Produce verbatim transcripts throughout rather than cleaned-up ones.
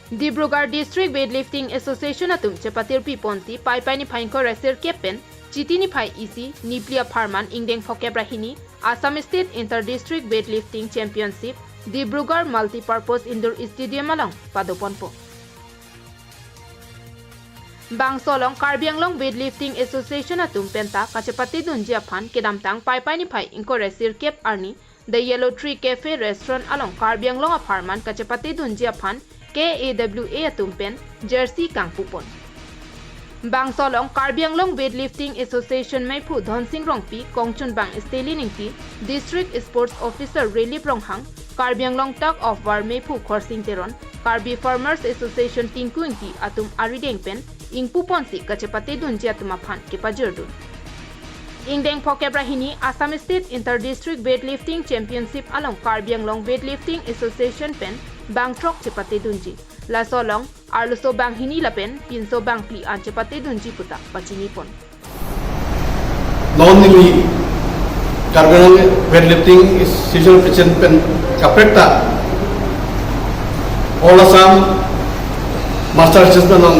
Dibrugarh District Weightlifting Association atum chepatirpi ponsi Paipai niphai ingkoi ra sirkep pen Chiti niphai isi Nipli apharman ingdeng phokep ra hini Assam State Inter District Weightlifting Championship Dibrugarh Multipurpose Indoor Stadium along padoponpo. Bangso along Karbi Anglong Weightlifting Association atum penta kachepatedunji aphan kedamtang Paipai niphai ingkoi ra sirkep arni The Yellow Tree Cafe Restaurant along Karbi Anglong apharman kachepatedunji aphan K A W A atum pen jersey kangpupon. Bangso along Karbi Anglong Weightlifting Association meiphu Dhonsing Rongpi, kongchunbang Stanley Ingti, District Sports Officer Relip Ronghang, Karbi Anglong Tug of War meiphu Khorsing Teron, Karbi Farmers Association Tinku Ingti atum arideng pen ingpuponsi kachepatedunji atum aphan kepajirdun. Ingdeng phokep ra hini Assam State Inter District Weightlifting Championship along Karbi Anglong Weightlifting Association pen bangthrok chepatedunji. Laso along arloso banghini lapen pinso bangphli an chepatedunji puta pachinipon. Non neli Karbi Anglong Weightlifting Association President pen kaprek ta All Assam Master Association along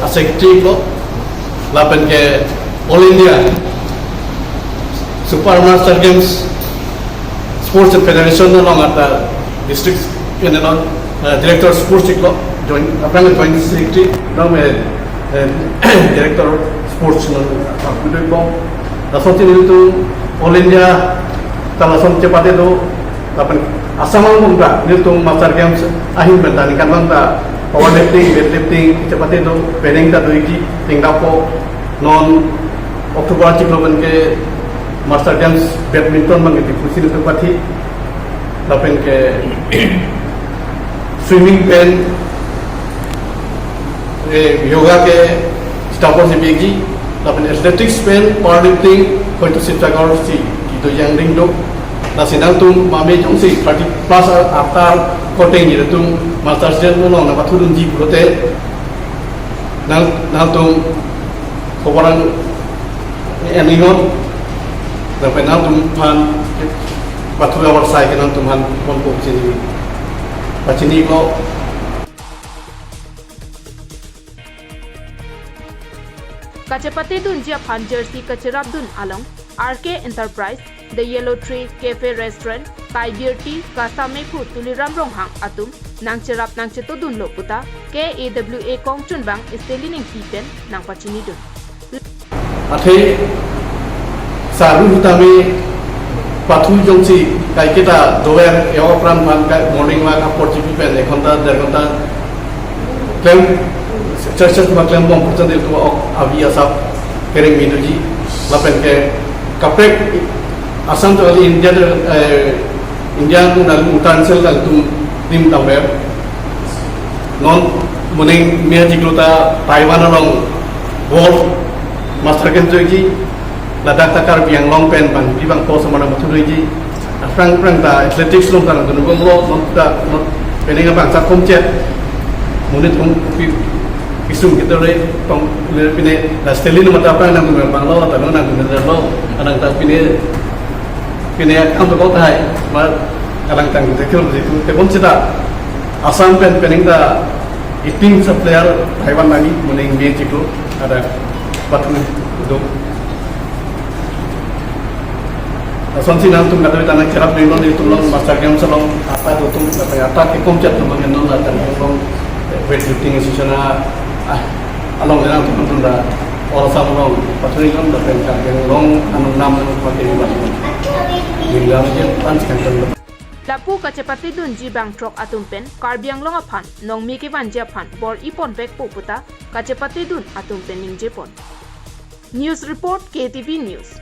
a-secretary lo, lapen ke All India Super Master Games Sports Federation along ata district, you know, uh, director sports chiklo, joint, aphrang joint secretary, now, uh, uh, director sports, you know, uh, bom. Lason si nelitum All India ta lason chepate do, lapen Assam along ta nelitum Master Games ahin pen ta ningkan vang ta powerlifting, weightlifting chepate do, penang ta doji, tingdapo non October chiklo pen ke Master Games badminton abang ke Diphu si nelitum pathi, lapen ke swimming pen, eh, yoga ke Sitapur si biji, lapen athletics pen powerlifting hoito Sibsagar si kedo jangding do. Lasi nangtum mame jongsi thirty plus a-, after koteng nelitum Master Games along nangpathudunji pulote nang, nangtum koborang eningon, lapen nangtum aphan pathu awar sai ke nangtum aphan ponpo chini, pachinilo. Kachepatedunji aphan jersey kacherapdun along R K Enterprise, The Yellow Tree Cafe Restaurant, Tiger Tea, KASA meiphu Tuliram Ronghang atum nangcherap nangchetodunlo puta K A W A kongchunbang Stanley Ingti pen nangpachinidun. Athe saru tame pathu jongsi kaiketa dover, yo apran aphan kai morning walk apor chipi pen ek ghonta, der ghonta klem, exercise ma klembom purchang nelitum ok avi asap kereng me doji, lapen ke kaprek Assam to ali India, eh, India nang international nangtum dim dover. Non moning me chiklo ta Taiwan along World Master Games doji, ladak ta Karbi Anglong pen bangpi bangpo asamar nangpathudunji. Aphrang aphrang ta athletics along ta nangdunbomlo, non ta, non penang abang sa komchet. Monit hong pi, pisung kita le tong le pine la Stanley lo mata aphrang nangdun abang lo, ta nangdun lo, anang ta pine, pine akam to kok tahai, ma anang tang kita kilo itu, tebon seta Assam pen penang ta eighteen player Taiwan nangji, moning me chiklo, ada pathu do. Lasonsi nangtum kadokave ta nangcherap denglo, nelitum along Master Games along ata dotum, ata ata kekomchet atum abang non ata along weightlifting association a, ah, along nangtum atum ta All Assam along pathudun lapen Karbi Anglong anung nam nangpate ni bang. Ninglang je pan sekan kan. Lapu kachepatedunji bangthrok atum pen Karbi Anglong aphan nongmi kevanji aphan bor-i ponvekpo puta kachepatedun atum pen ningjepon. News report, K T V News.